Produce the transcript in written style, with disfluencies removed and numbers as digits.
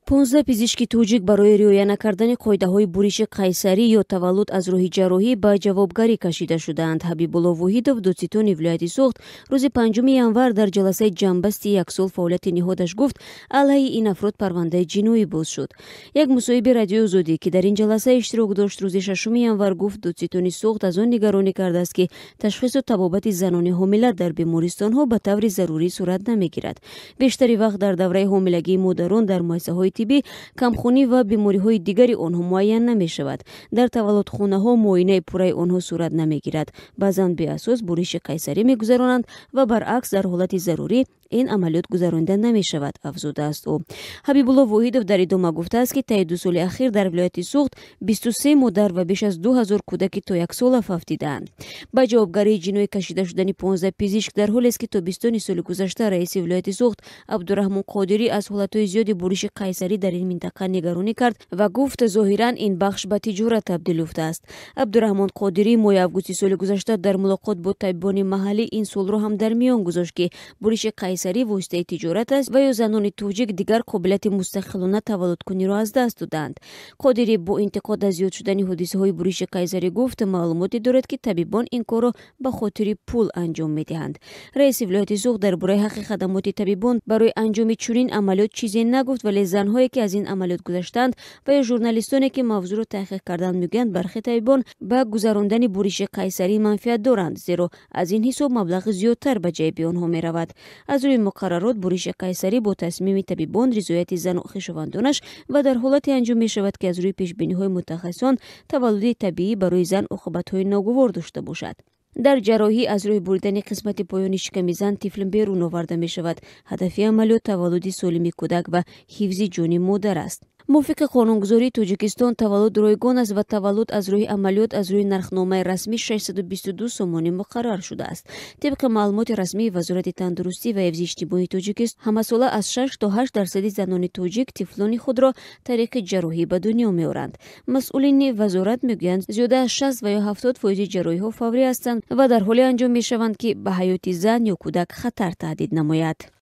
15 пизишки тоҷик барои риоя накардани қоидаҳои буриши қайсарӣ ё таваллуд аз роҳи ҷарроҳӣ ба ҷавобгарӣ кашида шудаанд. Ҳабибулло Воҳидов, додситони вилояти Суғд, рӯзи 5 январ дар ҷаласаи ҷамъбасти яксол фаъолияти ниҳодаш гуфт, алайҳи ин афрод парвандаи ҷиноӣ боз шуд. Як мусоҳиби Радиои Озодӣ, ки дар ин ҷаласа иштирок дошт, рӯзи 6 январ гуфт, додситони Суғд аз он нигаронӣ кардааст, ки ташхису табобати занони ҳомила дар бемористонҳо ба таври зарурӣ сурат намегирад. Бештари вақт дар давраи ҳомилагии модарон дар муассисаҳои тиббӣ камхунӣ ва бемориҳои дигари онҳо муайян намешавад. Дар таваллудхонаҳо муоинаи пурраи онҳо сурат намегирад. Баъзан беасос буриши қайсарӣ мегузаронанд ва баръакс дар ҳолати зарурӣ ин амалиёт гузаронида намешавад, афзудааст ӯ. Ҳабибулло Воҳидов дар идома гуфтааст, ки таи 2 соли ахир дар вилояти Суғд 23 модар ва беш аз 2000 кӯдаки то яксола фавтидаанд. Ба ҷавобгарии ҷиноӣ кашида шудани 15 пизишк дар ҳолест, ки то 20 соли гузашта раиси вилояти Суғд Абдураҳмон Қодирӣ аз ҳолатҳои зиёди буриши қайсарӣ дар ин минтақа нигаронӣ кард ва гуфт, зоҳиран ин бахш ба тиҷорат табдил ёфтааст. Абдураҳмон Қодирӣ моҳи августи соли гузашта дар мулоқот бо табибони маҳаллӣ ин суолро ҳам дар миён гузошт, ки буриши қайсарӣ воситаи тиҷорат аст ва ё занони тоҷик дигар қобилияти мустақилона таваллудкуниро аз даст додаанд. Қодирӣ бо интиқод аз зиёд шудани ҳодисаҳои буриши қайсарӣ гуфт, маълумоте дорад, ки табибон ин корро ба хотири пул анҷом медиҳанд. Раиси вилояти Суғд дар бораи ҳаққи хадамоти табибон барои анҷоми чунин амалиёт чизе нагуфт, вале занҳое ки аз ин амалиёт гузаштаанд ва ё журналистоне ки мавзӯъро таҳқиқ карданд мегӯянд, бархе табибон ба гузарондани буриши қайсарӣ манфиат доранд, зеро аз ин ҳисоб маблағи зиёдтар ба ҷайби онҳо меравад. Аз рӯи муқаррарот буриши қайсарӣ бо тасмими табибон, ризояти зану хешовандонаш ва дар ҳолате анҷом мешавад, ки аз рӯи пешбиниҳои мутахассисон таваллуди табиӣ барои зан оқибатҳои ногувор дошта бошад. Дар ҷарроҳӣ аз рӯи буридани қисмати поёни шиками зан тифл берун оварда мешавад. Ҳадафи амалиёт таваллуди солими кӯдак ва ҳифзи ҷони модар аст. Мувофиқи қонунгузории Тоҷикистон таваллуд ройгон аст ва таваллуд аз рӯи амалиёт аз рӯи нархномаи расмӣ 622 сомонӣ муқаррар шудааст. Тибқи маълумоти расмии Вазорати тандурустӣ ва ҳифзи иҷтимоии Тоҷикистон, ҳамасола аз 6 то 8% занони тоҷик тифлони худро тариқи ҷарроҳӣ ба дунё меоранд. Масъулини вазорат мегӯянд, зиёда аз 60 ва ё 70% ҷарроҳиҳо фаврӣ ҳастанд ва дар ҳоле анҷом мешаванд, ки ба ҳаёти зан ё кӯдак хатар таҳдид намояд.